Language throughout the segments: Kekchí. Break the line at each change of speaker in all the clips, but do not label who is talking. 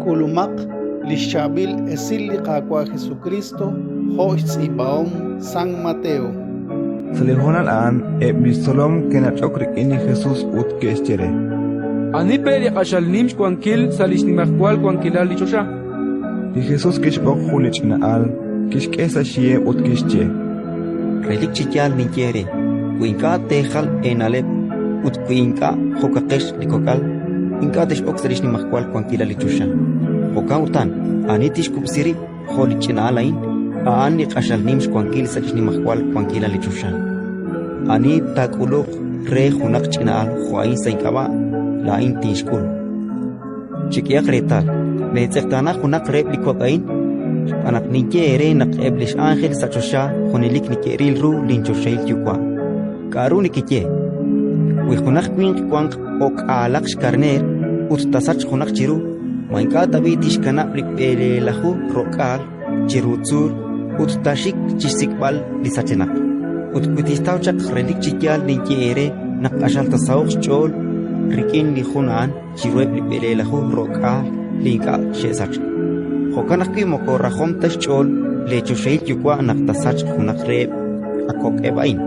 K'ulumaq li xChaab'il Esil li Qaawa' Jesukriist jo' xtz'iib'ahom San Mateo.
Sa' li honal a'an eb' li xtzolom ke'nach'ok rik'in li Jesus ut ke'xye re:
Ani pe' li q'axal nim xwankil sa' li xnimajwal wankilal li choxa?
Li Jesus kixb'oq jun li ch'ina al, kixk'e sa' xyiheb' ut kixye:
Relik chi yaal ninye eere: wi ink'a' teejal eena'leb' ut wi ink'a' jo'kaqex li kok'al, ink'a' tex'ok sa' li xnimajwal wankilal li choxa. Jo'kan utan, ani tixkub'si rib' jo' li ch'ina'al a'in, a'an li q'axal nim xwankil sa' li xnimajwal wankilal li choxa. Ani taak'uluq re junaq ch'ina'al jo' a'in sa' ink'ab'a', laa'in tinxk'ul. Chek'ehaq reetal, meetz'eqtaana junaq reheb' li kok' a'in, xb'aan naq ninye eere naq eb' li x'ánjel sa' choxa junelik neke'ril ru linchoxahil Yuwa'. K'aru nekeye? Wi junaq winq wanq o'k'aalaq xkarneer ut taasachq junaq chiru, ma ink'a' tab'i' tixkanab' li 70 chiru tzuul ut taaxik chi xsik'b'al li sachenaq? Ut wi tixtaw chaq, relik chi yaal ninye eere naq q'axal taasaho'q xch'ool rik'in li jun a'an chiruheb' li 70 li ink'a' xe'sachk. Jo'kan ajwi' moko rajom ta xch'ool leechoxahil Yuwa' naq taasachq junaq reheb' a kok'eb' a'in.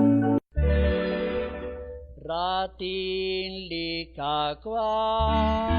Raatin li Qaawa'.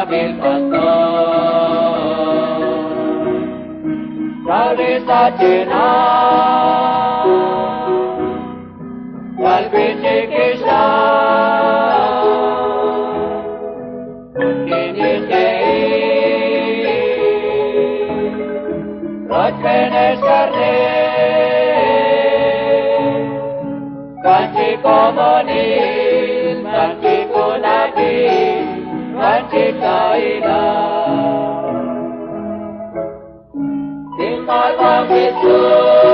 chaab'il pastor. Jwal sachenaq, jwal wi'chik kixnaw, ut kinixye'i rochb'een xkarneer. Wan chi komonil, wan chi junajil, wan chi sahilal. Li Qaawa' Jesus,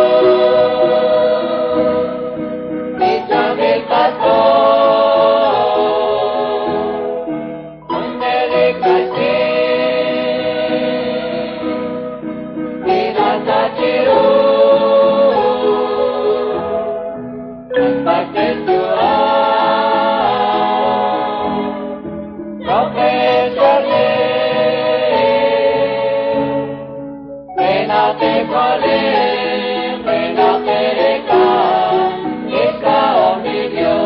li chaab'il pastor, junelik naxye li nasach chiru. Naxpak'e xyu'am, choq' re xkarneer. Re naq te'kole'q, re naq te'reek'a lix rahom li Dios.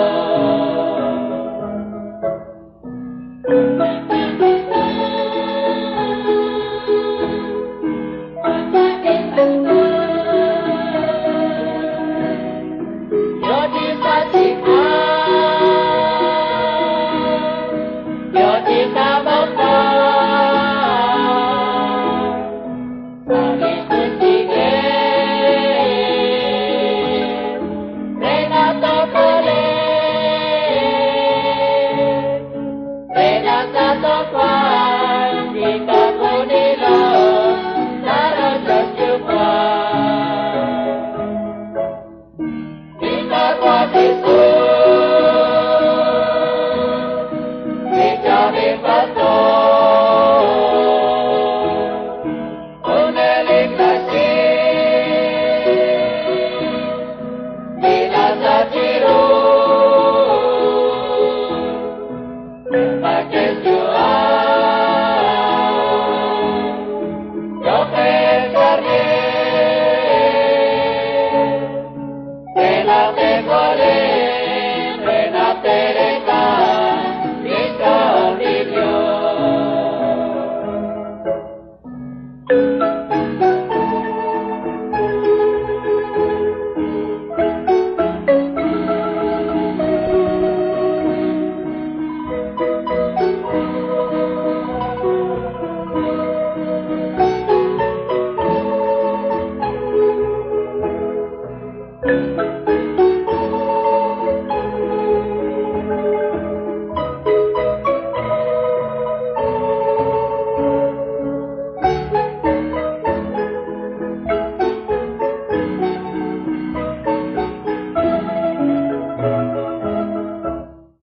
Yo chi sachik'an, yo chi sab'oqan, sa' li junstigel, re naq tookole'q, re naq sa' toowanq chiqajunilo sa' rochoch Yuwa'. Li Qaawa' Jesus, li chaab'il pastor.